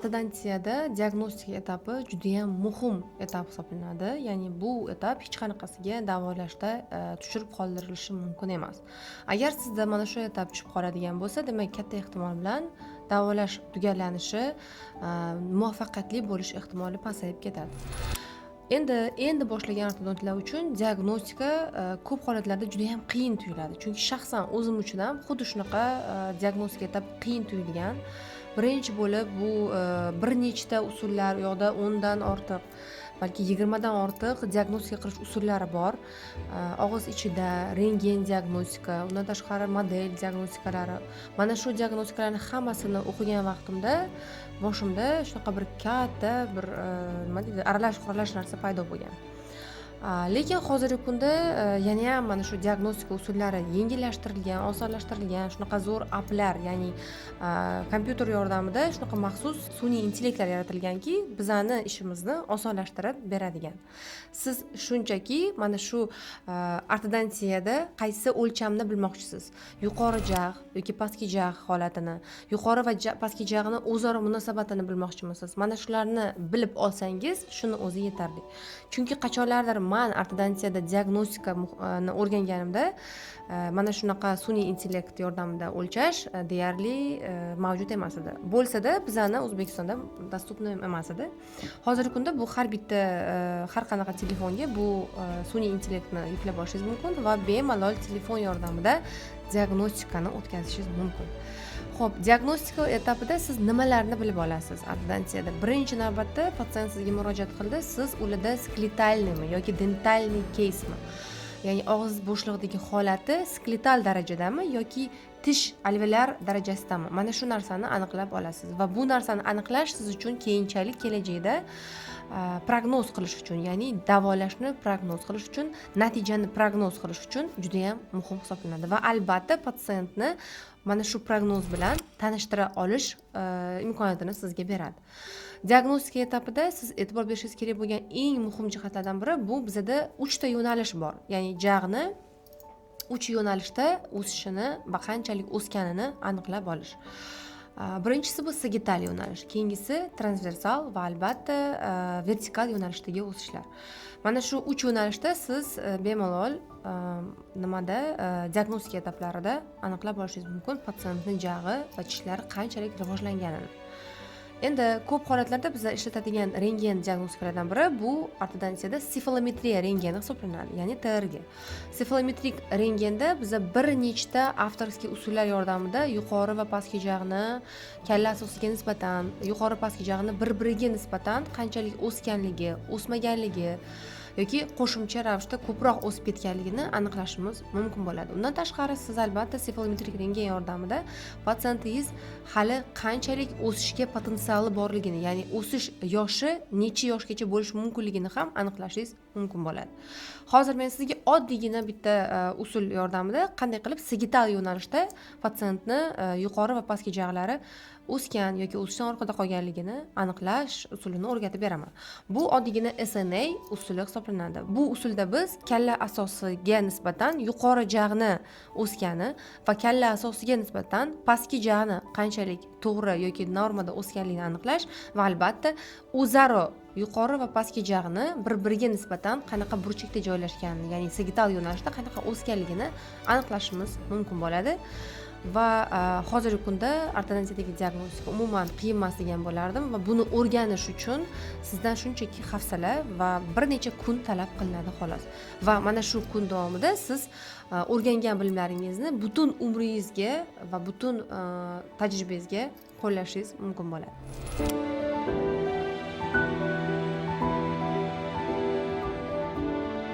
Ortodontiyada diagnostika etapi judayam muhim etap hisoblanadi, ya'ni bu etap hech qanaqasiga davolashda tushirib qoldirilishi mumkin emas. Agar sizda mana shu etap tushib qoladigan bo'lsa, demak, katta ehtimol bilan davolash tugallanishi, muvaffaqiyatli bo'lish ehtimoli pasayib ketadi. Endi boshlagan ortodontlar uchun diagnostika ko'p holatlarda juda yam qiyin tuyuladi, chunki shaxsan o'zim uchun ham xuddi shunaqa diagnostika etapi qiyin tuyulgan. Birinchi bo'lib bu bir nechta usullar, u yoqda 10dan ortiq, balki 20dan ortiq diagnostika qilish usullari bor. Og'iz ichida rentgen diagnostika, undan tashqari model diagnostikalari. Mana shu diagnostikalarni hammasini o'qigan vaqtimda boshimda shunaqa bir katta bir nima deydi, aralash quralash narsa paydo bo'lgan. Lekin hozirgi kunda yanayam mana shu diagnostika usullari yengillashtirilgan, osonlashtirilgan. Shunaqa zo'r applar, ya'ni kompyuter yordamida shunaqa maxsus sun'iy intellektlar yaratilganki, bizani ishimizni osonlashtirib beradigan. Siz shunchaki mana shu ortodontiyada qaysi o'lchamni bilmoqchisiz, yuqori jag' yoki pastki jag' holatini, yuqori va pastki jag'ni o'zaro munosabatini bilmoqchimisiz, mana shularni bilib olsangiz, shuni o'zi yetarli. Chunki qachonlardir man ortodontiyada diagnostikani o'rganganimda mana shunaqa sun'iy intellekt yordamida o'lchash deyarli mavjud emas edi, bo'lsada, bizani O'zbekistonda доступный emas edi. Hozirgi kunda bu har bitta har qanaqa telefonga bu sun'iy intellektni yuklab olishingiz mumkin va bemalol telefon yordamida diagnostikani o'tkazishingiz mumkin. Ho'p, diagnostika etapida siz nimalarni bilib olasiz ortodontiyada? Birinchi navbatda patsient sizga murojaat qildi, siz ularda скелетальный mi yoki дентальный keysmi, ya'ni og'iz bo'shlig'idagi holati skeletal darajadami yoki tish alveolar darajasidami, mana shu narsani aniqlab olasiz. Va bu narsani aniqlash siz uchun keyinchalik kelajakda prognoz qilish uchun, ya'ni davolashni prognoz qilish uchun, natijani prognoz qilish uchun judayam muhim hisoblanadi va albatta patsientni mana shu prognoz bilan tanishtira olish imkoniyatini sizga beradi. Diagnostika etapida siz e'tibor berishingiz kerak bo'lgan eng muhim jihatlardan biri bu bizada uchta yo'nalish bor, ya'ni jag'ni uch yo'nalishda o'sishini va qanchalik o'sganini aniqlab olish. Birinchisi bu sagittal yo'nalish, keyingisi transversal va albatta vertikal yo'nalishdagi o'sishlar. Mana shu uch yo'nalishda siz bemalol nimada diagnostika etaplarida aniqlab olishingiz mumkin patsientni jag'i va tishlari qanchalik rivojlanganini. Endi ko'p holatlarda biza ishlatadigan rentgen diagnostikalardan biri bu ortodontiyada sefalometriya rentgeni hisoblanadi, ya'ni ТРГ. Sefalometrik rentgenda biza bir nechta авторский usullar yordamida yuqori va pastki jag'ni kalla asosiga nisbatan, yuqori pastki jag'ni bir biriga nisbatan qanchalik o'sganligi, o'smaganligi yoki qo'shimcha ravishda ko'proq o'sib ketganligini aniqlashimiz mumkin bo'ladi. Undan tashqari, siz albatta sefalometrik rentgen yordamida patsientingiz hali qanchalik o'sishga potensiali borligini, ya'ni o'sish yoshi necha yoshgacha bo'lishi mumkinligini ham aniqlashingiz mumkin bo'ladi. Hozir men sizga oddiygina bitta usul yordamida qanday qilib sagittal yo'nalishda patsientni yuqori va pastki jag'lari o'sgan yoki o'sishdan orqada qolganligini aniqlash usulini o'rgatib beraman. Bu oddiygina SNA usuli hisoblanadi. Bu usulda biz kalla asosiga nisbatan yuqori jag'ni o'sgani va kalla asosiga nisbatan pastki jag'ni qanchalik to'g'ri yoki normada o'sganligini aniqlash va albatta o'zaro yuqori va pastki jag'ni bir biriga nisbatan qanaqa burchakda joylashganini, ya'ni sagittal yo'nalishda qanaqa o'sganligini aniqlashimiz mumkin bo'ladi. Va hozirgi kunda ortodontiyadagi diagnostika umuman qiyin emas degan bo'lardim va buni o'rganish uchun sizdan shunchaki hafsala va bir necha kun talab qilinadi, xolos. Va mana shu kun davomida siz o'rgangan bilimlaringizni butun umringizga va butun tajribangizga qo'llashingiz mumkin bo'ladi.